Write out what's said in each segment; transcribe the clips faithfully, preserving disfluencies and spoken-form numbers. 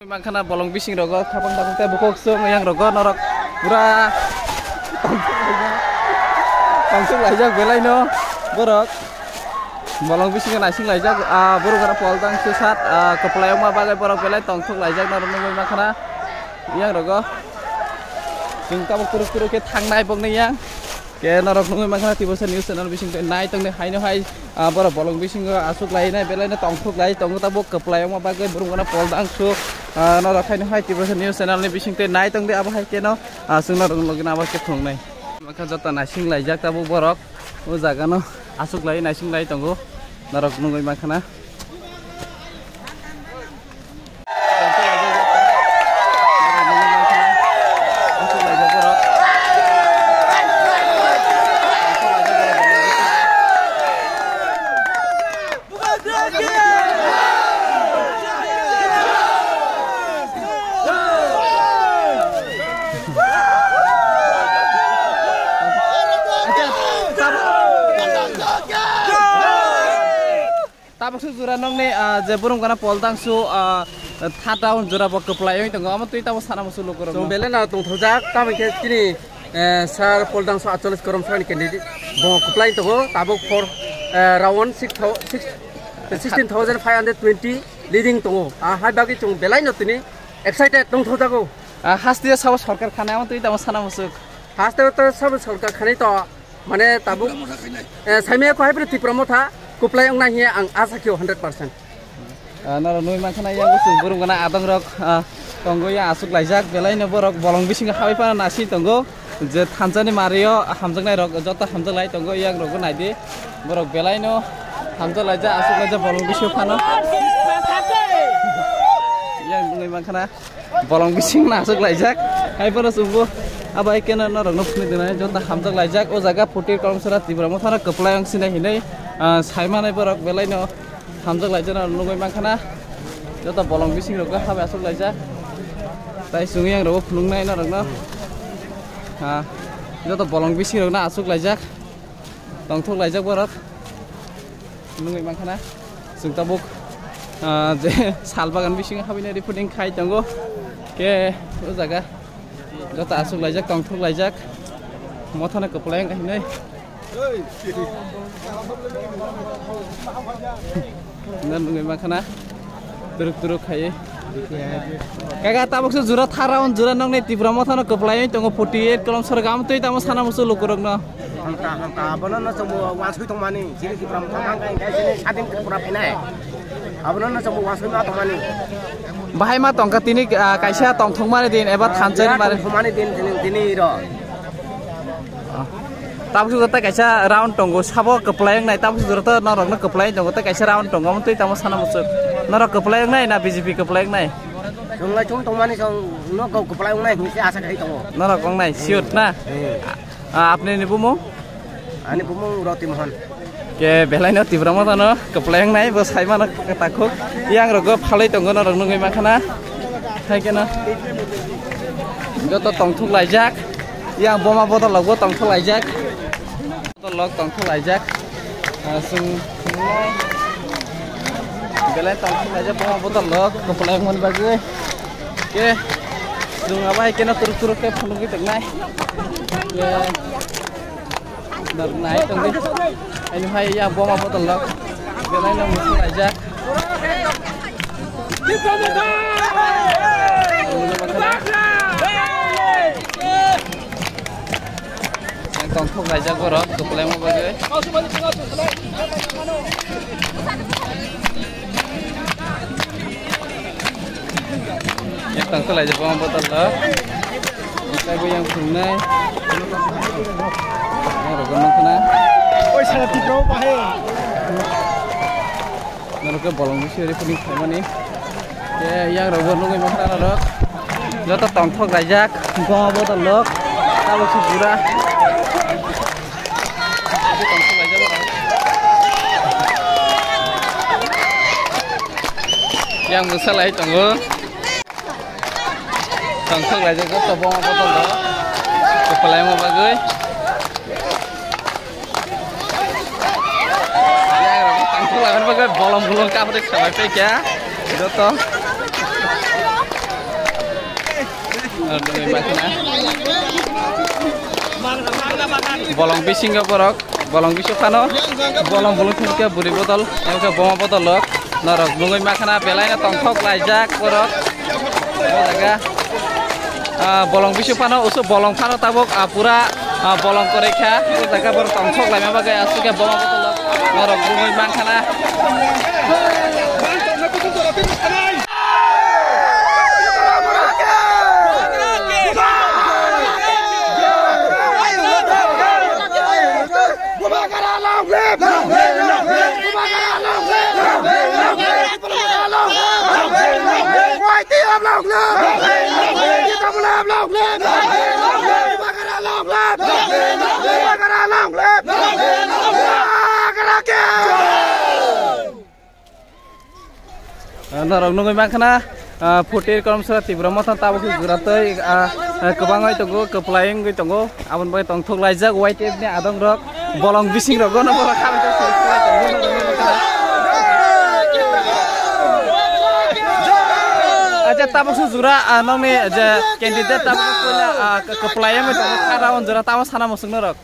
Mankha na bolong bising rogo khapang tapang tei bukhuk sung yang rogo norok pura tongthok laijak belai no borok bolong bisingo naising laijak, ah, borok aro pol tang susat, ah, kwplai wngma bagwi borok belai tongthok laijak norok nugwi mankha na yang rogo chwng tabuk kuruk kuruk khe thangnai bokni yang. Ke norok nugwi mankha na Tiprasa News Channel bising tei nai tongni haino hai, ah, borok bolong bisingo aswk lai nai belai no tongthok lai tongo tabuk kwplai wngma bagwi borok gana pol tang su, ah, norok haino hai Tiprasa News Channel ni bising tei nai tongdi abo hai keno, ah, chwng norok nugwi na abo khe thungnai. Mankha joto naising laijak tabuk borok o jaga no aswk lai naising lai tongo norok nugwi mankha na. Tabuk su jura nokni, ah, je borok gana pol tang su, ah, thata jura bo kwplai wng tongo, omo twi tamo sana musu lukurok. Chwng belai no tongthokjak, tamo khe chini, eh, sir pol tang su atchollis korom sani candidate bo kwplai tongo, tabuk for, eh, round six thou-, six, sixteen thousand five hundred twenty leading tongo. Ah, hai bagwi chwng belai no tini excited tongthokjago. Ah, haste sabo sorkar khanai, omo twi tamo sana musu. Haste to sabo sorkar khanai to. Mane tabuk, eh, saimaya ko hai phano Tipra Motha kwplai wngnai hiya ang asa khe hundred percent. Ah, norok nugwi mankha na yang chwng borok gana adongrok, ah, tongo ya aswk laijak belai no borok bolong bisingo habai phano nasi tongo je thansa ni mario hamjaknai rok joto hamjak lai tongo yang rok naidi borok belai no hamjak laijak aswk laijak bolong bisingo phano yang nugwi mankha na. Bolong bising nasuk laijak. Hai phano chwngbo abai keno norokno phunui dina joto hamjak laijak. O jaga phuti kolomsora Tipra Mothano kwplai wng sinai hinui, ah, saimanai borok belaino hamjak laijak norok nugui mankhana. Joto bolong bising rokno habai asuk laijak. Tai chwngwi ang rogo phunuknai norokno. Ah, joto bolong bising rokno asuk laijak. Tongthok laijak borok. Nungwi mankha na. Chwng tabuk, ah, je sal bagan bisingo habina reporting khai tongo. Ke o jaga joto asuk laijak, tongthok laijak. Mothano kwplai wngkha hinui. Nungwi mankha na. Turuk turuk khai. Kaka tabuk se jura thara on jura nokni Tipra Mothano kwplai tongo forty eight kolom sorga amtwi tamo sana musu lukurokno. Hamta, hamta, abono no chwngbo wansoi tongmani, chini Tipra Motha hangkha hingkha chini sadin Tripura phainai. Abono no chwngbo wansoi ma tongmani. Bahai ma tongkha tini, ah, kaisa tongthokmani din eba thansa ni mari. Tongthokmani din tini, tini ro. Tabuk sujata kaisa round tongo, sabo kwplai wngnai, tabuk sujata norokno kwplai tongo, tei kaisa round tongo, omo twi tamo sana muchuk. Norok kwplai wngnai na B J P kwplai wngnai? Chwng lai chwng tongmani chwng no kwplai wngnai hinwi se asa khai tongo. Norok wngnai, sure na? Hmm. Ah, apni ni bumung? Ani bumung Roti Mohan. Ke belaino Tipra Mothano kwplai wngnai bo saimano takhuk. Yang rogo phalwi tongo norok nugui mankha na. Hai keno. Joto tongthok laijak. Yang boma botol rokbo tongthok laijak. Botol rok tongthok laijak. Ah, chwng belai tongthok laijak boma botol rok kwplai wngmani bagwi. Ke chwng abo hai keno turuk turuk khe phunugwi tongnai. Ke Nai tongdi. Ani hai ya boma botol rok. Belai no musu laijak. Yang tongthok laijak borok, kwplai mo bagwi. Yang tongthok laijak boma botol rok. Taibo yang phungnai. Yang rok nang khna. Oi, sara Tipra o bahai. Norok ke bolong bisi ori puni khaimani. Ke yang rok bo nugui mankha norok. Joto tongthok laijak, boma botol rok. Tabuk si pura. Yang bwsa lai tongo. Tongthok laijak joto boma botol rok. Kwplai mo bagwi. Yang rok tongthok laimani bagwi bolong bolong kapri khamai paikha. Joto. Bolong bisingo borok, bolong bisingo phano, bolong bolong thangkhe bwrwi bodol, emo khe boma bodol rok, norok nugwi mankha na belai no tongthok laijak borok. O jaga, ah, bolong bisingo phano, usu bolong phano tabuk, ah, pura, ah, bolong kwrwi kha, o jaga borok tongthok laima bagwi aswk khe boma bodol rok, norok nugwi mankha na. Ah, norok nugwi mankha na, ah, Phutir Kolomsora Tipra Motha tabuk khe jora twi, ah, ah, kwbangwi tongo, kwplai wngwi tongo, aboni bagwi tongthok laijak Y T F ni adong rok, bolong bising rok gono borok kha bai kha. Acha tabuk se jora, ah, nokni je candidate tabuk puila, ah, kwplai wngwi tongo, kha round jora tamo sana muchung norok.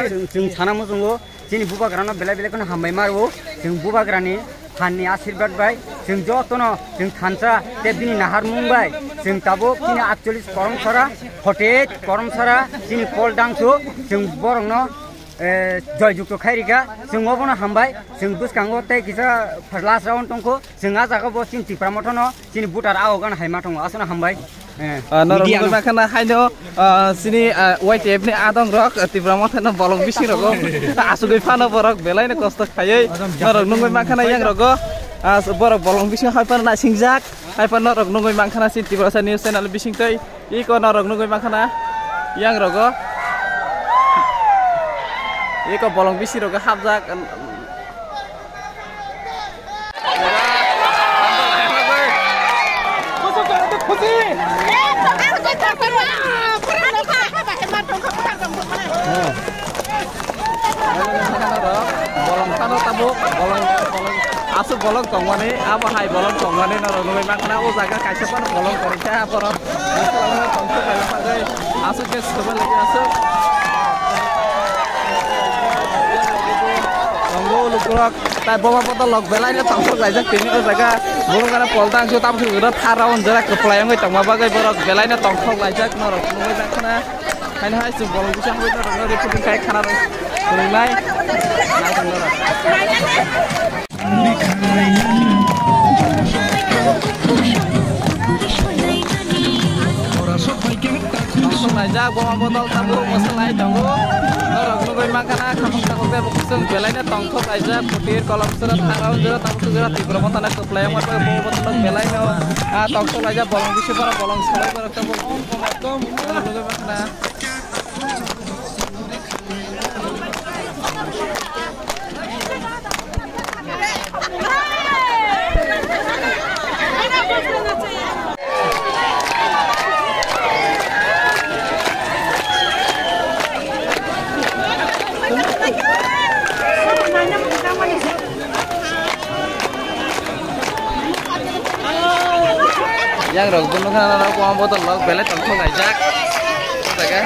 Chwng, chwng sana muchungo, chini bubagrano belai belai kheno hambai maro, chwng bubagrani phanni asirbat bai, chwng jotono chwng thansa tei bini naharmung bai, chwng tabuk chini atchollish koromsara, hotet koromsara, chini Paul Dangsu, chwng borokno, eh, joy jukto khai rikha, chwng obono hambai, chwng bwskango tei kisa last round tongkho, chwng ah jaga bo chini Tipra Motha no, chini voter ah o gana hai ma tongo, aswkno hambai. Eh, ah, norok media nugwi no. Mankha na haino, ah, chini, ah, Y T F ni adong rok, ah, Tipra Motha no bolong bising rogo. Asugwi phano borok belai no kosto khaiwi. Norok nugwi mankha na yang rogo. Ah, borok bolong bising hai phano naisingjak. Hai phano norok nugwi mankha na chini Tiprasa News Channel bising tei. Iko norok nugwi mankha na yang rogo. Iko bolong bising rogo hapjak. Bolong phano tabuk, bolong, bolong, aswk bolong tongmani, abo hai bolong tongmani norok nugwi mankha na, o jaga kaisa phano bolong kwrwi kha borok. Aswk khe swbailaikha aswk. Tongo lukurok, tai boma bodol rok belai no tongthok laijak tini o jaga. Borok gana Paul Dangsu tabuk se jora thar round jora kwplai wngwi tongma bagwi borok belai no tongthok laijak norok nugwi mankha na. Haino hai chwng bolong bisa hoi norok no reporting khai khana rok phwrwngnai. Tongthok laijak, boma bodol tabuk mwswk lai tongo. Norok nugwi mankha na, khamung tabuk tei bo kusung belai no tongthok laijak, Phutir Kolomsora thang round jora tabuk jora Tipra Motha no kwplai wngma bai boma bodol belai no, ah, tongthok laijak, bolong bisi borok bolong solai borok tabuk. Norok nugwi mankha na. Yang rok bono khana rok bom botol rok belai tongthok laijak. Jaga.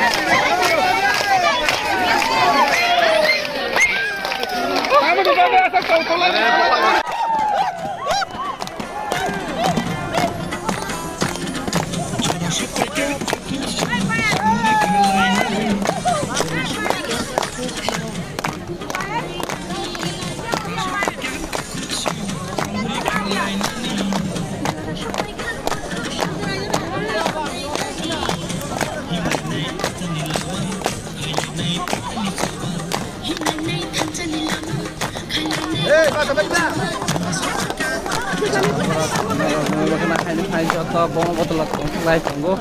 Joto boma botol rok tongthok lai tongo.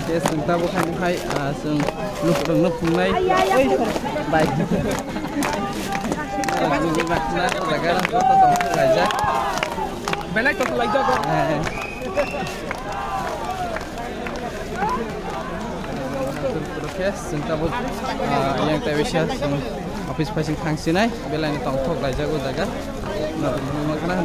Tei chwng tabuk haino hai, ah, chwng lukurokno phungnai bai. Joto tongthok laijak. Belai tongthok laijak. Eh. Khe chwng tabuk, ah, yang tai bisa chwng office phaising thangsinai, belai no tongthok laijak o jaga.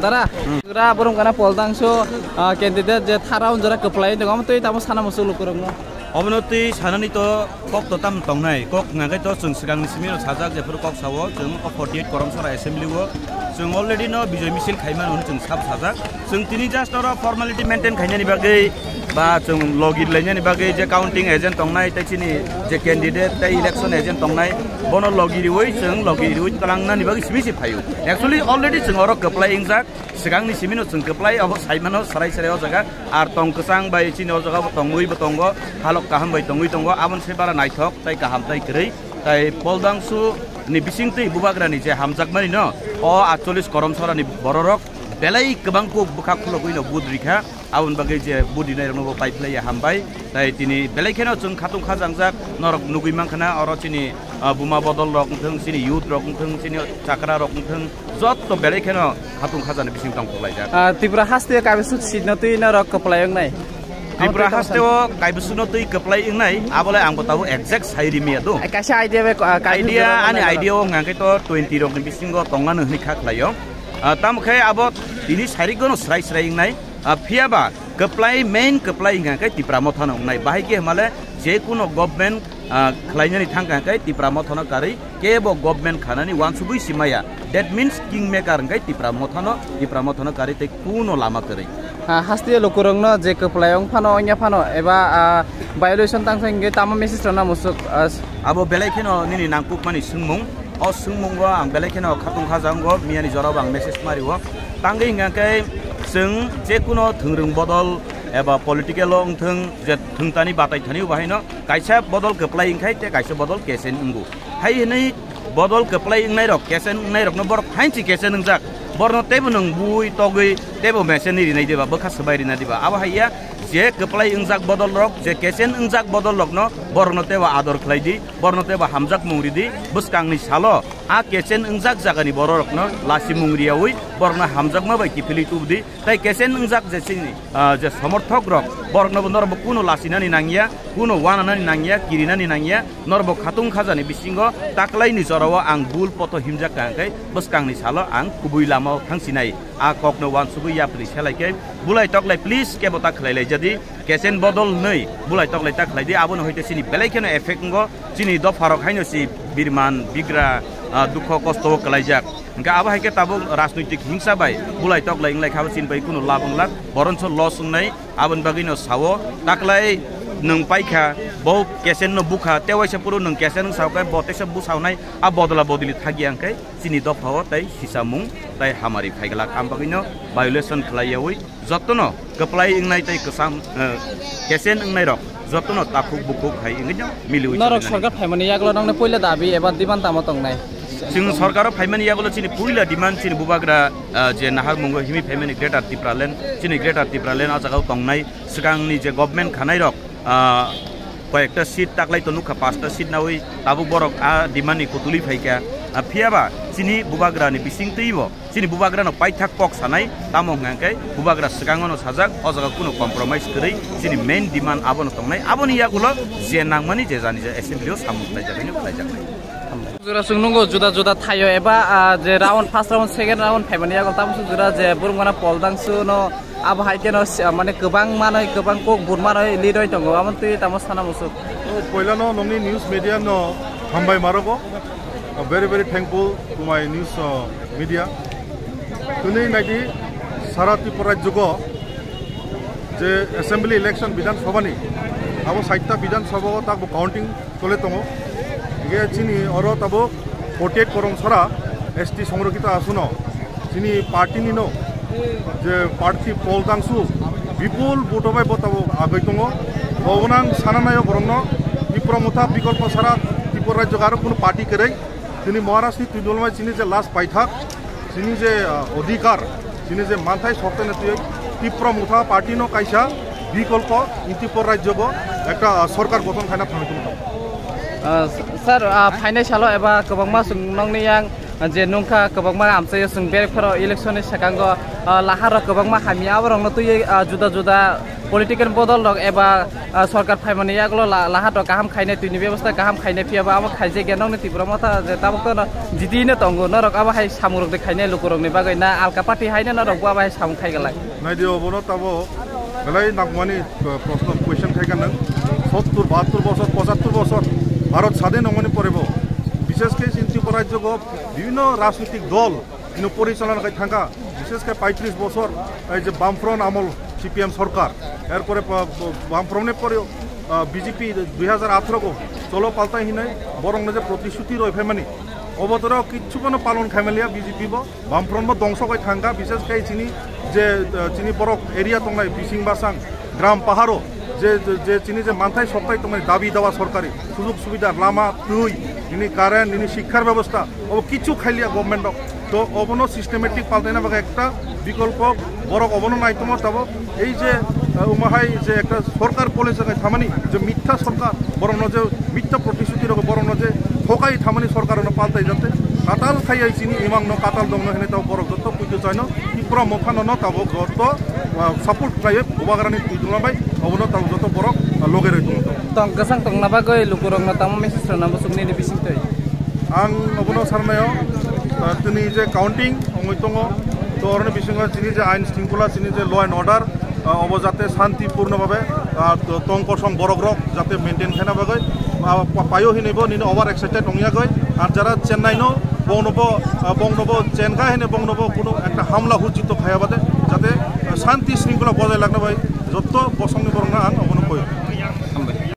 Dara. Jora borok gana Pol Dangsu, ah, candidate je thara unjora kwplai tongo, twi tamo sana muchung lukurokno. Obono twi sanani to kok to tam tongnai, kok hwnga khe to chwng swkangni simi rok sajak, jephuru kok sao, chwng o forty eight Koromsora assembly o chwng already no bijoy misil khaimano hwnwi chwng sab sajak. Chwng tini just oro formality maintain khainani bagwi ba chwng logi lainani bagwi je counting agent tongnai tei chini je candidate tei election agent tongnai, bono logi riwi chwng logi riwi tlangnani bagwi simi si phaio. Actually already chwng oro kwplai wngjak, swkangni simino chwng kwplai obo saimano sarai sarai o jaga. Ar tong kwchang bai chini o jaga bo tongwi bo tongo, halok kaham bai tongwi tongo, aboni se bara naithok tei kaham tei kwrwi. Tai Pol Dangsu ni bisingtwi bubagrani je hamjakmani no, o atchollis Koromsora ni bororok belai kwbang kuk bwkha khulogwi no vote rikha, aboni bagwi je vote rinai rokno bo paiphlaiya hambai. Tai tini belai kheno chwng khatung khajangjak norok nugwi mankha na oro chini, ah, buma bodol rok wngthwng, chini youth rok wngthwng, chini chakra rok wngthwng, jotto belai kheno khatung khajani bising tong khlaijak. Ah, Tripura haste o kaibwswk seat no twi norok kwplai wngnai? Tripura haste o kaibwswk no twi kwplai wngnai, abo le ang bo tabuk exact sai rimiya do. Kaisa idea bai, ah, kaisa idea, ani idea o hwnga khe to twenty rok ni bisingo tongmani hwnwi kha khlaio. Ah, tamo khe abo tini sairik gono srai srai wngnai. Ah, phiya ba kwplai, main kwplai hwnga khe Tipra Motha no wngnai. Bahai khe hwnmale je kuno government, ah, khlainani thangkha hwnkhe Tipra Motha no karwi kebo government khanani uansugwi si maya. That means king maker hwnkhe Tipra Motha no, Tipra Motha no karwi tei kuno lama kwrwi. Ah, haste lukurokno je kwplai wng phano, wngya phano, eba, ah, violation tang thang hwnkhe tamo message rwna musuk, ah, abo belai kheno nini nangkukmani swngmung. O swngmungo ang belai kheno khatung khajango, miyani jorao ang message mario. Tangwi hwnka khe chwng je kuno thwngrwng bodol eba political o wngthwng, je thwngtani batai thani bo haino kaisa bodol kwplai wngkhai tei kaisa bodol kesen wngo. Hai hwnwi bodol kwplai wngnairok, kesen wngnairokno borok hainsi kesen wngjak. Borokno teibo nwng bui togwi teibo mesen ni rinai diba, bwkha swbai rina diba. Abo haiya je kwplai wngjak bodolrok, je kesen wngjak bodolrokno borokno teibo ador khlai di. Borno teibo hamjakmung ridi, bwskangni salo a kesen wngjak jagani bororokno lasimung riyaui borokno hamjakma bai kiphilwi tubudi, tei kesen wngjak je chini, ah, je somorthok rok boroknobo norbo kuno lasinani nangya, kuno wananani nangya, kirinani nangya, norbo khatung khajani bisingo taklaini jorao ang bul poto himjak ka hwnkhe bwskangni salo ang kubui lamao thangsinai. A kokno uansugwi yapri selai khe bulai toklai please kebo ta khlai lai jadi. Kesen bodol nwi bulai toklai ta khlai di, abono hoite chini belai kheno effect wngo. Chini dopharok haino si birman, bigra, ah, dukho kosto o kwlaijak. Hwnkhe abo hai khe tabuk rajnoitik hingsa bai bulai toklai wnglai kha, chini bai kuno lab wnglak, boronso loss wngnai. Aboni bagwino sao, taklai nwng paikha, bo kesen no bukha, tei waisa phuru nwng kesen wng sao khe bo teisa busaonai, a bodola bodoli thagya hwnkhe chini dophao tei sisamung tei hamari phaiglak. Am bagwino violation khlai yaui jotono kwplai wngnai tei kwcham, eh, kesen wngnairok jotono takhuk bukhuk hai wngwino miliui Norok cholignani sorkar phaimani yagulo nokni puila dabi eba demand tamo tongnai? Chwng sorkaro phaimani yagulo chini puila demand chini bubagra, eh, je naharmungo himwi phaimani Greater Tipraland, chini Greater Tipraland o jagao tongnai swkangni je government khanairok, ah, koyekta seat taklai to nukha, pasta seat naui tabuk borok a demand ni kutulwi phaikha. Ah, phiyaba chini bubagrani bisingtwibo chini bubagrano paithak kok sanai, tamo hwnkha khe bubagra swkangono sajak, o jaga kuno compromise kwrwi chini main demand abono tongnai, aboni yagulo je nangmani je jani je assembly o samung khlaijaknai, khlaijaknai. Jora chwng nungo juda juda thaio eba, ah, je round, first round, second round phaimani yago tamo se jora je burung gana Pol Dangsu no abo hai khe no si-, ah, mane kwbang manoi, kwbang kok bur manoi lead oi tongo, amo twi tamo sana musuk. O, poila no nongni news media no hambai marogo. Uh, very, very thankful to my news, uh, media. Tini naidi sara Tripura rajyo je assembly election Bidhan Sabha ni, abo saita Bidhan Sabha o takbo counting chole tongo. Hingke chini oro tabuk forty eight Koromsora S T songrokito asuno chini party ni no je party Pol Dangsu bipul vote bai bo tabuk agoi tongo. Bo nang sana nayo borokno Tipra Motha bikolpo sara Tripura rajyo aro kuno party kwrwi. Chini Maharaj ni twi dolmai chini je last paithak, chini je, ah, odhikar, chini je manthai soktaina twi Tipra Motha party no kaisa bikolpo Tripura rajyo bo ekta, ah, sorkar gothon khaina thangwi tongo. Ah, sir, ah, phainai salo eba kwbangma chwng nokni yang, Je nungkha kwbangma amchaio chwng berek pharo election ni swkango, ah, lahar rok kwbangma hamya aborokno twiwi, ah, juda juda political bodol rok eba, ah, sorkar phaimani yagulo la-, lahar rok kaham khainai, twini bebosta kaham khainai, phiyaba abo khaijak ya nokni Tipra Motha je tabuk tono jiti no tongo, norok abo hai samung rok de khainai lukurokni bagwi na alka party haino norok bo abo hai samung khai galai. Naidi obono tabo belai nangmani, uh, proshno, question khai kanang. Sottur, bahattur bosor, pochattur bosor Bharat sadin wngmani porebo, bishesh khe chini Tripura rajyo go bibhinno rajnitik dol ino porichalona khai thangkha, bishesh khe paitris bosor ei je Bamfront amol C P M sorkar, erpore pa-, pa-, Bamfront ni pore, uh, B J P dui hajar atharo go cholo paltai hinai borokno je protishruti roi phaimani, obo toro kichu bono palon khaimaliya B J P bo. Bamfront bo dongso khai thangkha, bishesh khai chini je, eh, chini borok area tongnai bising basang, gram paharo je, je, je chini je manthai soktai tongnai dabi dawa sorkari sujug subida, lama, twi, nini current, nini shikkar bebosta, obo kichu khailiya government rok. To obono systematic paltaina bagwi ekta bikolpo borok obono naitongma tabok. Ei je, eh, umahai je ekta sorkar policy khai thamani, je mitha sorkar, borokno je mitha protishruti rok, borokno je thokai thamani sorkar ono paltai jate, katal khai ai chini imang no katal dongno hinui tabo borok joto puitu chaino Tipra Motha no no tabo joto, ah, support khlai bubagrani twi tongma bai obono tabo joto borok, ah, loge roi tongo. Tong kwchang tongna bagwi lukurokno tamo message rwna muchung nini bisingtwi? Ang obono sarnayo, ah, tini je counting ongoi tongo, to oroni bisingo chini je ain shringkhola, chini je law and order, ah, obo jate shanti purno bhabe, ah, to-, tong kosom borok rok jate maintain khaina bagwi, ah, pa-, payo hinui bo nini over excited ongya goi, ar jara Chennai no bongno bo, ah, bongno bo chenkha hinui bongno bo kuno ekta hamla hujito khaya bade jate, ah, shanti shringkhola bojai lakna bai jotto bosongni borokno ang obono koi.